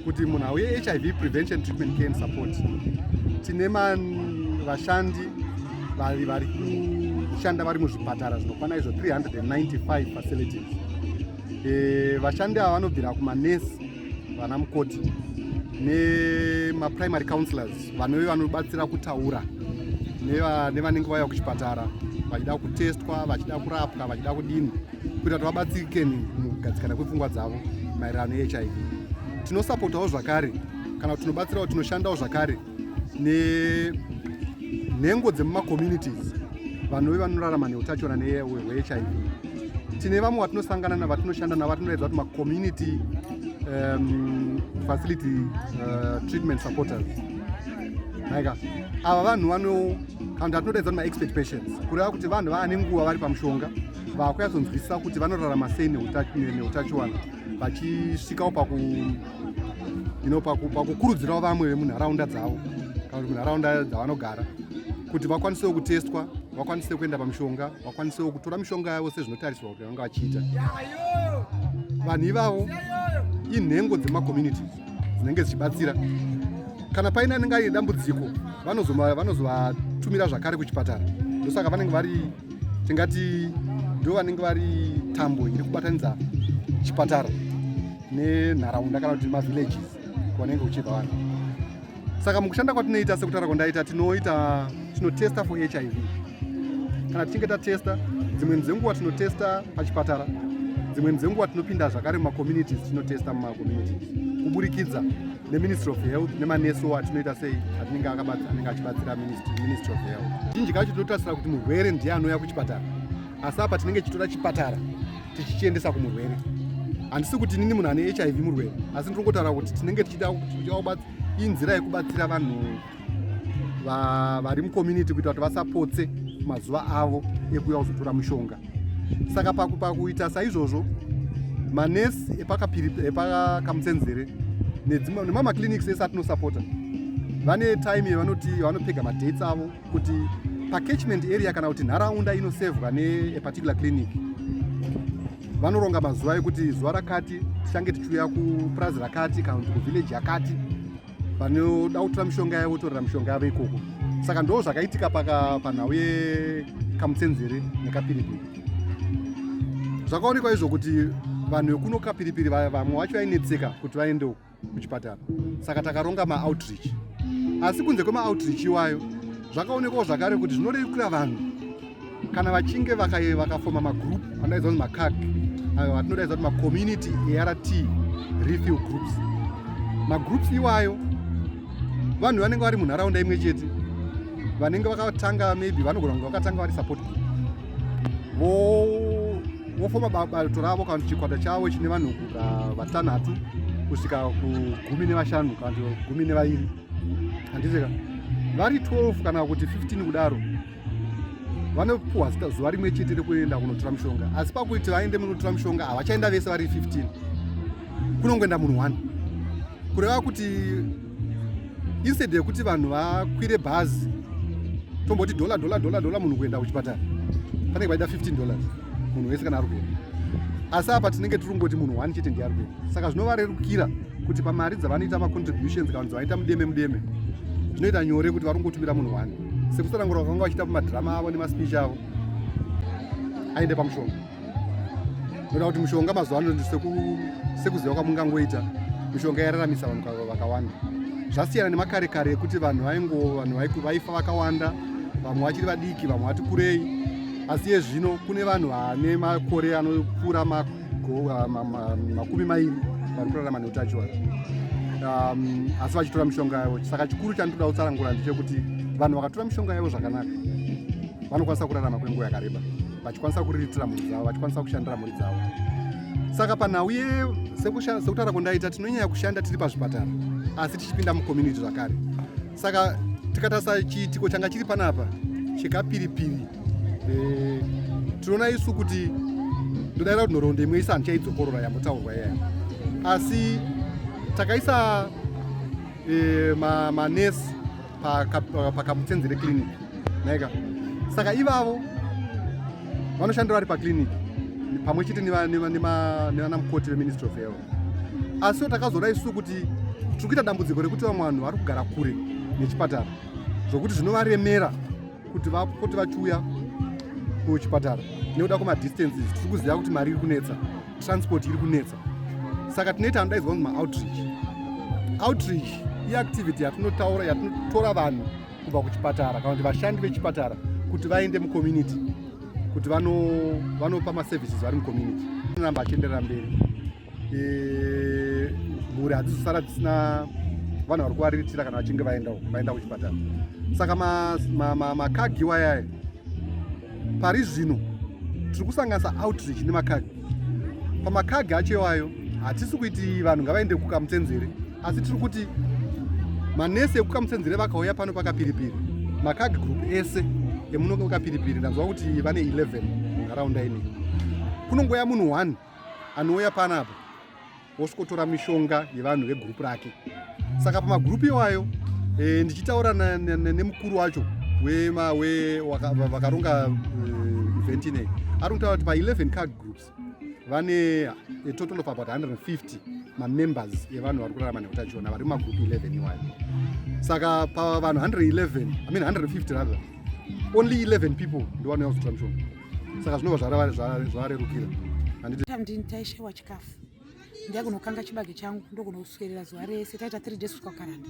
Kuti munhu auye HIV prevention, treatment, care and support, tine vashandi vari kushanda vari muzvipatara zvinokwana izvo 395 facilities. Vashandi ava vanobvira kumanesi, vana mukoti nemaprimary counselors vanove vanobatsira kutaura nevanenge vauya kuchipatara vachida kutestwa, vachida kurapwa, vachida kudini, kuita kuti vabatsirike mukugadzikana kwepfungwa dzavo maererano neHIV. Tinosapotawo zvakare kana kuti tinobatsirawo, tinoshandawo zvakare nenhengo dzemumacommunities vanove vanorarama neutachiona hweHIV. Tine vamwe vatinosangana navatinoshanda navo vatinodaidza kuti macommunity facility treatment supporters. Naika ava vanhu vano kana kuti atinodaidza kuti maexpert patients, kureva kuti vanhu vaane nguva vari pamushonga, vakuyatsonzwisisa kuti vanorarama sei neutachiwana, vachisvikawo paku pakukurudzirawo vamwe vemunharaunda dzavo kana kuti munharaunda dzavanogara kuti vakwanisewo kutestwa, vakwanise kuenda pamushonga, vakwanisewo kutora mishonga yavo sezvinotarisirwa kuti vange vachiita. Vanhu ivavo inhengo dzemacommunities dzinenge dzichibatsira. Kana paine anenge aine dambudziko, vanozovatumira zvakare kuchipatara. Ndosaka vanenge vari, tingati ndo vanenge vari tambo iri kubatanidza chipatara nenharaunda kana kuti mavillages kwanenge kuchibva vanhu. Saka mukushanda kwatinoita, sekutaura kwandaita, tinoita, tinotesta for HIV. Kana tichinge tatesta, dzimweni dzenguva tinotesta pachipatara, dzimweni dzenguva tinopinda zvakare mumacommunities, tinotesta mumacommunities kuburikidza neMinistry of Health nemaneso atinoita sei atinenge anenge achibatsira Ministry of Health. Zhinji kacho tinotarisira kuti murwere ndiye anouya kuchipatara, asi apa tinenge tichitora chipatara tichichiendesa kumurwere. Handisi kuti nini munhu ane HIV murwere, asi ndiri kungotaura kuti tinenge tichida inzira yekubatsira vanhu vari mucommunity kuita kuti vasapotse mazuva avo ekuuya kuzotora mushonga. Saka pakuita saizvozvo, manesi epakaMutsenzere nemamaclinics ese atinosapota vane time yavanoti vanopega madates avo kuti pacatchment area kana kuti nharaunda inosevhwa neaparticular clinic, vanoronga mazuva ekuti zuva rakati tichange tichiuya kupurazi rakati kana kuti kuvillage yakati, vanoda kutora mishonga yavo votorera mishonga yavo ikoko. Saka ndo zvakaitika panhau yekaMutsenzere neKapiripiri. Zvakaonekwa izvo kuti vanhu vekuno Kapiripiri vamwe vacho vainetseka kuti vaende kuchipatara, saka takaronga maoutreach. Asi kunze kwemaoutreach iwayo, zvakaonekwawo zvakare kuti zvinorerukira vanhu kana vachinge vakafoma magroup anodaidza kuti maCARG, ayo atinodaidza kuti macommunity ART refill groups. Magroups iwayo vanhu vanenge vari munharaunda imwe chete, vanenge vakatanga, maybe vanogona kunge vakatanga vari support group, vofoma bato ravo kana kuti chikwata chavo chine vanhu kubva vatanhatu kusvika kugumi nevashanu kana kuti 12, handisika vari 12 kana kuti 15 kudaro, vanopuhwa zita zuva rimwe chete rekuenda kunotora mushonga. Asi pakuti vaende munotora mushonga, havachaenda vese vari 15, kunongoenda munhu 1. Kureva kuti instead yekuti vanhu vakwire bhazi, tomboti dollar, dollar, dollar, dollar, munhu kuenda kuchipatara panenge paida $15 munhu wese kana ari kuenda. Asi apa tinenge tiri kungoti munhu 1 chete ndiye ari kuenda. Saka zvinovarerukira kuti pamari dzavanoita macontributions kana dzavanoita mudeme mudeme, zvinoita nyore kuti vari kungotumira munhu 1, sekutsanangura vakanga vachiita pamadhirama avo nemaspeech avo, aende pamushonga. Noda kuti mushonga mazuva ano, sekuziva kwamungangoita, mishonga yararamisa vanhu vakawanda. Zvasiyana nemakare kare ekuti vanhu vaingo vanhu vaifa vakawanda, vamwe vachiri vadiki, vamwe vati kurei. Asi yezvino kune vanhu vane makore anopfuura 20 vari kurarama neutachiwana, asi vachitora mishonga yavo. Saka chikuru chandinoda kutsanangura ndechekuti vanhu vakatora mishonga yavo zvakanaka vanokwanisa kurarama kwenguva yakareba, vachikwanisa kuriritira mhuri dzavo, vachikwanisa kushandira mhuri dzavo. Saka panhau sekutaura kwandaita, tinonyanya kushanda tiri pazvipatara asi tichipinda mucommunity zvakare. Saka tikatarisa chiitiko changa chiri panapa chekaPiripiri, tinoona isu kuti ndodaira kuti nhoroondo imwe isa handichaidzokorora yambotaurwa iyaya, asi takaisa manesi pakaMutsenzere clinic naika. Saka ivavo vanoshandira vari paclinic pamwe chete nevana mukoti veMinistry of Health. Asiwo takazoona isusu kuti Tiri kuita dambudziko rekuti vamwe vanhu vari kugara kure nechipatara zvokuti zvinovaremera kuti vapote vachiuya kuchipatara nekuda kwemadistances. Tiri kuziva kuti mari iri kunetsa, transport iri kunetsa, saka tinoita anodaidzwa kunzi maoutreach. Outreach iactivity yatinotaura, yatinotora vanhu kubva kuchipatara kana kuti vashandi vechipatara kuti vaende mucommunity kuti vanopa maservices vari mucommunity. Anoramba achienderera mberi. Mhuri hadzizosara dzisina vanhu vari kuvariritira kana vachinge vaenda kuchipatara. Saka maCAG iwayaya, pari zvino tiri kusanganisa outreach nemaCAG. PamaCAG acho iwayo, hatisi kuiti vanhu ngavaende kuKamutsenzere, asi tiri kuti manesi ekuKamutsenzere vakauya pano paKapiripiri, maCAG group ese emuno kuKapiripiri, ndanzwa kuti vane 11 munharaunda inei, kunongoya munhu 1 anouya panapa wosvikotora mishonga yevanhu vegurupu rake. Saka pamagurupu iwayo, ndichitaura nemukuru wacho vakaronga event inei, ari kutaura kuti pa11 CAG groups vane a total of about 150 mamembers evanhu vari kurarama neutachiona vari mumagurupu 11 iwayo. Saka pavanhu 111, I mean 150 rather, only 11 people ndo vanouya kuzotora mishonga. Saka zvinobva zvarerukira, handiti? Taishewa chikafu, ndakunokanga chibage changu, ndokunoswerera zuva rese. Taita 3 days kusvika kuKaranda,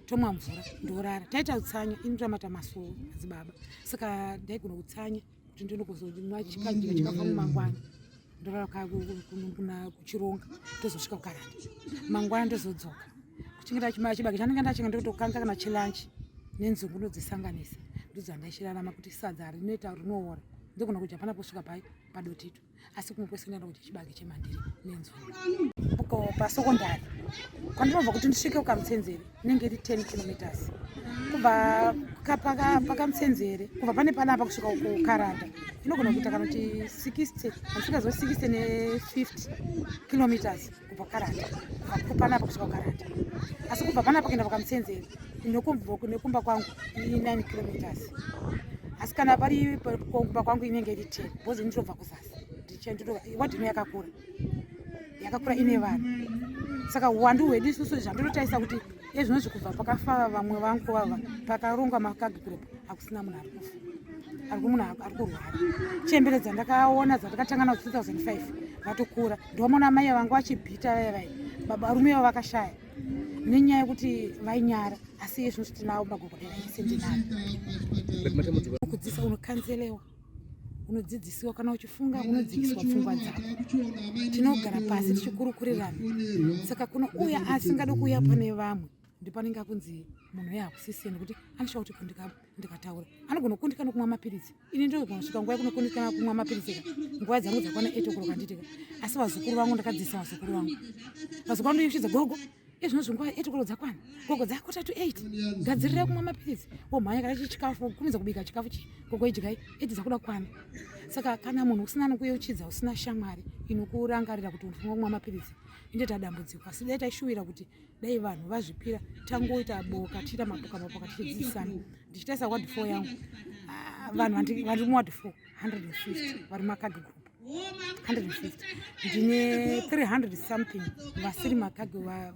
tomwa mvura, ndorara. Taita utsanya, inotamata masuo madzibaba, saka ndaigona kutsanya kuti ndinokuzomwa chikadya chikafa mumangwana, ndorara kuna kuchironga, tozosvika kuKaranda mangwana, ndozodzoka kuchengeta chibage chandinge ndachenga, ndokutokanga kana chilunch nenzungu, ndodzisanganisa, ndodzandaichirarama kuti sadza rinoita rinoora, ndogona kudya pana kusvika pai padotito, asi kumwe kwese ndaenda kudya chibage chemandiri nenzungu. Pasokondari kwandinobva kuti ndisvike kuKamutsenzere inenge iri 10 kilometers kubva paKamutsenzere, kubva pane panapa kusvika kuKaranda inogona kuita kana kuti 60, andisvika zo 60 ne50 kilometers kubva Karanda, kubva panapa kusvika kuKaranda. Asi kubva panapa kuenda paKamutsenzere nekumba kwangu i9 kilometers, asi kana pari kumba kwangu inenge iri 10 because ndinotobva kuzasi. Wadhi ino yakakura, yakakura, ine vanhu, saka uwandu hwedu isusu zvandinotarisa kuti ezvinozvi kubva pakafa vamwe vangu vava, pakarongwa maCAG group, hakusina munhu ari kufa, ari munhu ari kurwara. Chembere dzandakaona dzandakatanga nadzo 2005 vatokura, ndomona mai vangu vachibhita vaya vai baba varume vavo vakashaya nenyaya yekuti vainyara, asi iye zvinoti tinawo magogodera ese, ndinayo kudzisa, unocounselewa, unodzidzisiwa, kana uchifunga unodzikiswa pfungwa dzako. Tinogara pasi tichikurukurirana. Saka kuno uya asingadi kuuya pane vamwe, ndipanenge akunzi munhu uya hakusisiyeni, nekuti anoshaa kuti ndikataura anogona kukundikana kumwa mapiritsi. Ini ndogona kusvika nguva yekunokundikana kumwa mapiritsi ka nguva dzangu dzakwana 8 o'clock, handitika? Asi vazukuru vangu, ndakadzidzisa vazukuru vangu, vazukuru vangu ndoyeuchidza, "Gogo, izvinozvi nguva 8 o'clock dzakwana, gogo, dzaquarter to 8, gadzirirai kumwa mapiritsi." Womhanya kana chikafu, kumidza kubika chikafu chi, "Gogo, idyai, 8 dzakuda kwana." Saka kana munhu usina nokuyeuchidza, usina shamwari inokurangarira kuti unofanira kumwa mapiritsi, inoita dambudziko. Asi dai taishuvira kuti dai vanhu vazvipira, tangoita boka, tichiita mapoka mapoka, tichidzidzisana. Ndichitaisa ward 4 yangu, vanhu vari muward 4 150 vari maCAG group 150, ndine 300 something vasiri maCAG,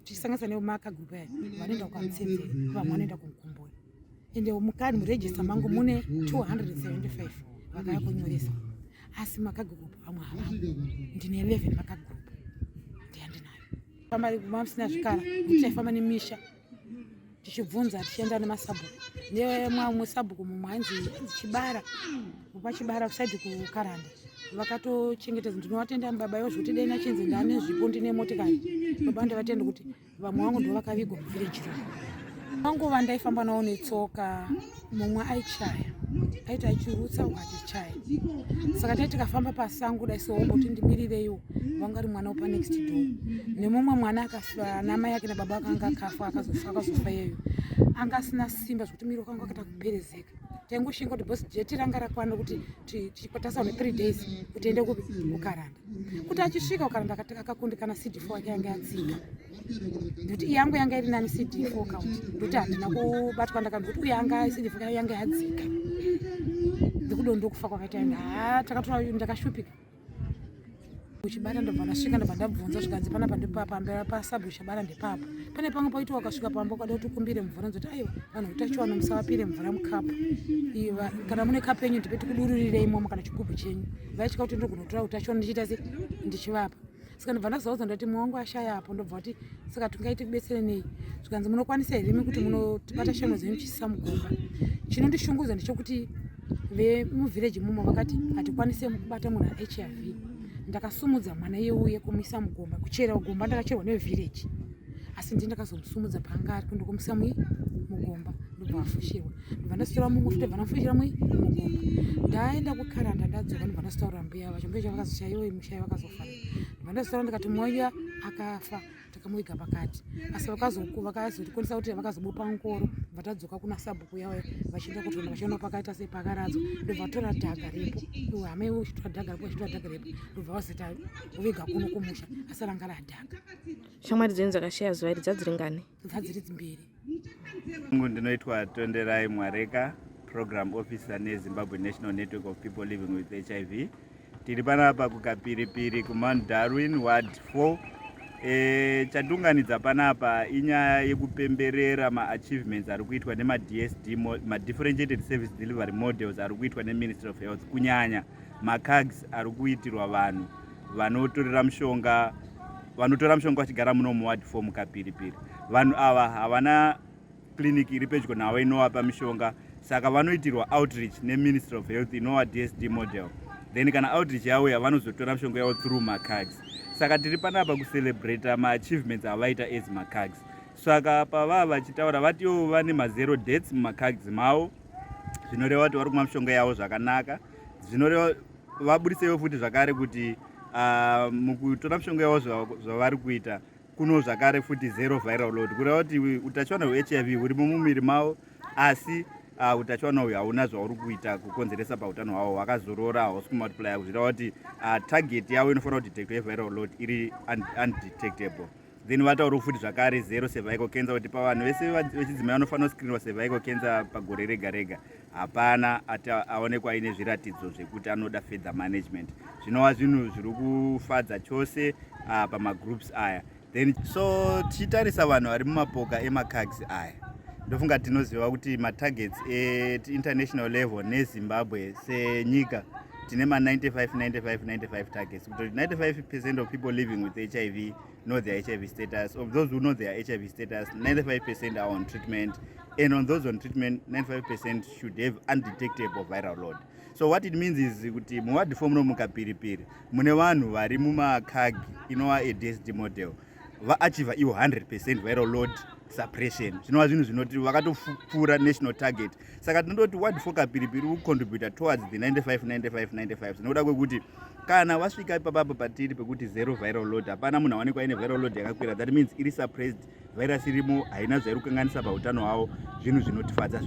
tichisanganisa nemaCAG group aya, vanoenda kuKamutsenzere, vamwe vanoenda kuMukomboni. Ende mukadi muregister mangu mune 275 vakaya kunyoresa, asi maCAG group vamwe havamo. Ndine 11 maCAG group ndiyandinayo. Famba musina zvikara, kuti taifamba nemisha tichibvunza, tichienda nemasabhuku, nemwamwe sabhuku mumwe ainzi Chibara, kupaChibara kusaidi kuKaranda, vakatochengetedza. Ndinovatenda baba ivo zvekuti dai nachinzi ndane zvipo, ndine motikari, baba ndavatenda kuti vamwe vangu ndo vakavigwa muvillage road vangu vandaifamba navo netsoka. Mumwe aichaya, aiti achirutsa achichaya, saka tai tikafamba pasango dai sowomboti ndimirireiwo, vanga ri mwana wepa next door nemumwe mwana akafa namai ake nababa akanga akafa, akazofa iyeyo anga asina simba zvekuti miri wakanga wakaita kuperezeka. Taingoshinga kuti boss jeti ranga rakwana kuti tasana 3 days kuti ende kupi, kuKaranda. Kuti achisvika kuKaranda akakundikana, CD4 yake yanga yatsika, nekuti yangu yanga iri nani CD4 count, nekuti handina kubatwa ndaka, nekuti uye anga CD4 yanga yadzika, ndikudo ndokufa kwakaita. Enda, ha, takatora, ndakashupika. Uchibata ndobva ndasvika, ndobva ndabvunza, zvikanzi panapa ndipapa pasabhu chabara ndepapa. Pane pamwe paiti wakasvika pamba ukada kuti ukumbire mvura, nzoti aiwa, vanhu utachiwana musavapire mvura mukapu. Kana mune kapu yenyu ndipe tikudururirei imomo kana chigubhu chenyu. Vaitya kuti ndogonotora utachiwana ndichiita se ndichivapa. Saka ndobva ndazoudza ndati mumwe wangu ashaya apo, ndobva kuti saka tingaiti kubetsere nei? Zvikanzi munokwanisa here imi kuti munotibata shano dzenyu muchiisa mugomba. Chinondishungurudza ndechekuti vemuvhireji mumo vakati hatikwanise kubata munhu aHIV. Ndakasumudza mwana iye uye kumuisa mugomba, kuchera gomba ndakacherwa nevhireji, asi ndii ndakazomusumudza paanga ari kuenda kumuisa mugomba, ndobva afushirwa. Ndobva ndazotora mumwe futi, ndobva ndamufushira mugomba. Ndaenda kukaranda, ndadzoka, ndobva ndazotaura mbuya vacho. Mbuya vacho vakazoshaiwa, mushai vakazofa. Ndobva ndazotaura ndikati mwoya akafa takamuviga pakati, asi vakazotikwanisa kuti vakazobopa ngoro, bva tadzoka kuna sabhuku yavo vachienda kutoona vachiona pakaita sei pakaradzwa. Ndobva vatora dhaga repo, iwe hama iwe uchitora dhaga repo, vachitora dhaga repo, ndobva vazoita kuviga kuno kumusha, asi ranga radhaga. Shamwari dzenyu dzakashaya zuva iri dzadziri ngani? Dzadziri dzimbiri. Ndinoitwa Tonderai Mwareka, program officer neZimbabwe National Network of People Living with HIV. Tiri panapa kuKapiripiri kuMount Darwin Ward 4. Chatunganidza panapa inyaya yekupemberera maachievements ari kuitwa nemaDSD, madifferentiated service delivery models ari kuitwa neMinistry of Health, kunyanya maCAGs ari kuitirwa vanhu vanotorera mushonga, vanotora mushonga vachigara muno muward 4 muKapiripiri. Vanhu ava havana clinic iri pedyo navo inovapa mishonga, saka vanoitirwa outreach neMinistry of Health inova DSD model. Then kana outreach yauya, vanozotora mishonga yavo through maCAGs. Saka tiri panapa kucelebrata maachievements avaita as maCAGs. Saka pavava vachitaura, vatiwo vane mazero deaths mumaCAGs mavo, zvinoreva kuti vari kumwa mishonga yavo zvakanaka. Zvinoreva vabudisewo futi zvakare kuti mukutora mishonga yavo zvavari kuita kuno zvakare futi zero viral load, kureva kuti utachiwana hweHIV hurimo mumuviri mavo, asi utachiwana uyu hauna zvauri kuita kukonzeresa pautano hwavo, hwakazorora, hausi kumultiplya, zvireva kuti target yavo inofanira kudetectwa yeviral load iri undetectable. Then vataurawo futi zvakare zero cervical cancer, kuti pavanhu vese vechidzimai vanofanira kuscreenwa cervical cancer pagore rega rega, hapana ati aonekwa aine zviratidzo zvekuti anoda further management, zvinova zvinhu zviri kufadza chose pamagroups aya. Then so tichitarisa vanhu vari mumapoka emaCAGs aya, ndofunga tinoziva kuti matargets einternational level neZimbabwe senyika tine ma95 95 95 targets, kuti 95% of people living with HIV know their HIV status. Of those who know their HIV status, 95% are on treatment, and on those on treatment, 95% should have undetectable viral load. So what it means is kuti muward 4 muno muKapiripiri mune vanhu vari mumaCAG inova aDSD model vaachieva iwo 100% viral load suppression, zvinova zvinhu zvinoti vakatopfuura national target. Saka tinototi ward 4 Kapiripiri kucontributa towards the 95 95 95, zvinoda kwekuti kana vasvika ipapapo patiri pekuti zero viral load, hapana munhu awanikwa aine viral load yakakwira, that means iri suppressed, virus irimo haina zvairi kukanganisa pautano hwavo, zvinhu zvinotifadza,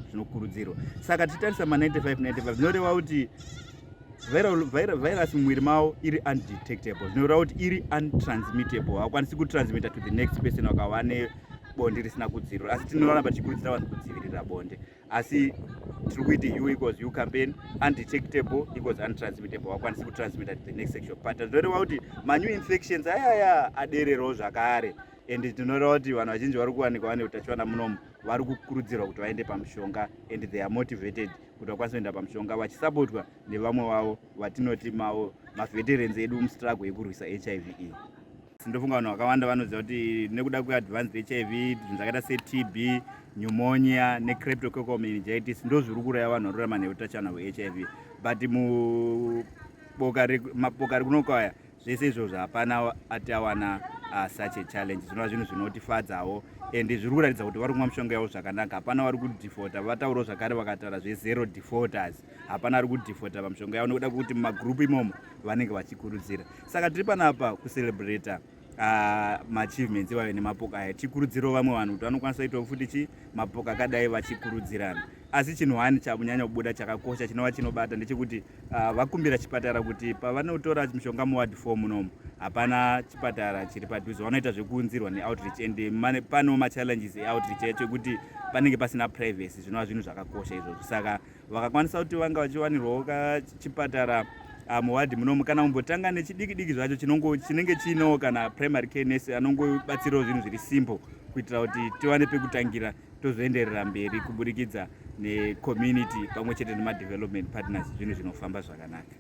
zvinokurudzirwa. Saka tichitarisa ma95 95, zvinoreva kuti virus mumwiri mavo iri undetectable, zvinoreva kuti iri untransmittable, hakwanisi kutransmita to the next person vakava nebonde risina kudzivirira. Asi tinoramba tichikurudzira vanhu kudzivirira bonde, asi tiri kuiti U equals U campaign, undetectable equals untransmittable, hakwanisi kutransmita to the next sexual partner. Zvinoreva kuti manew infections ayaya adererawo zvakare, and tinoreva kuti vanhu vazhinji vari kuwanikwa vane utachiwana munomu vari kukurudzirwa kuti vaende pamushonga, and they are motivated kuti vakwanise kuenda pamushonga vachisapotwa nevamwe vavo vatinoti mavo maveterans edu mustruggle yekurwisa HIV iyi. Ndofunga vanhu vakawanda vanoziva kuti nekuda kweadvanced HIV, zvinhu zvakaita seTB, pneumonia necryptococcal meningitis ndo zviri kuuraya vanhu vanorarama neutachiwana hweHIV, but muboka ari kunokaya zvese izvozvo hapana ati awana such a challenge, zvinova zvinhu zvinotifadzawo and zviri kuratidza kuti vari kumwa mishonga yavo zvakanaka. Hapana vari kudefaulta, vataurawo zvakare vakataura zvezero defaulters, hapana ari kudefaulta pamishonga yavo nekuda kwekuti mumagroup imomo vanenge vachikurudzira. Saka tiri panapa kucelebrata maachievements ivave nemapoka aya, tikurudzirawo vamwe vanhu kuti vanokwanisa kuitawo futi chi mapoka akadai vachikurudzirana. Asi chinhu one chakunyanya kubuda chakakosha chinova chinobata ndechekuti vakumbira chipatara kuti pavanotora mishonga muward 4 munomu hapana chipatara chiri padhuze, vanoita zvekuunzirwa neoutreach, and panewo machallenges eoutreach yacho ekuti panenge pasina privacy, zvinova zvinhu zvakakosha izvozvo. Saka vakakwanisa kuti vanga vachiwanirwawo chipatara. Muwadhi munomu kana mumbotanga nechidiki diki zvacho chinenge chiinawo kana primary care nurse anongobatsirawo zvinhu zviri simple, kuitira kuti tiwane pekutangira, tozoenderera mberi kuburikidza necommunity pamwe chete nemadevelopment partners, zvinhu zvinofamba zvakanaka.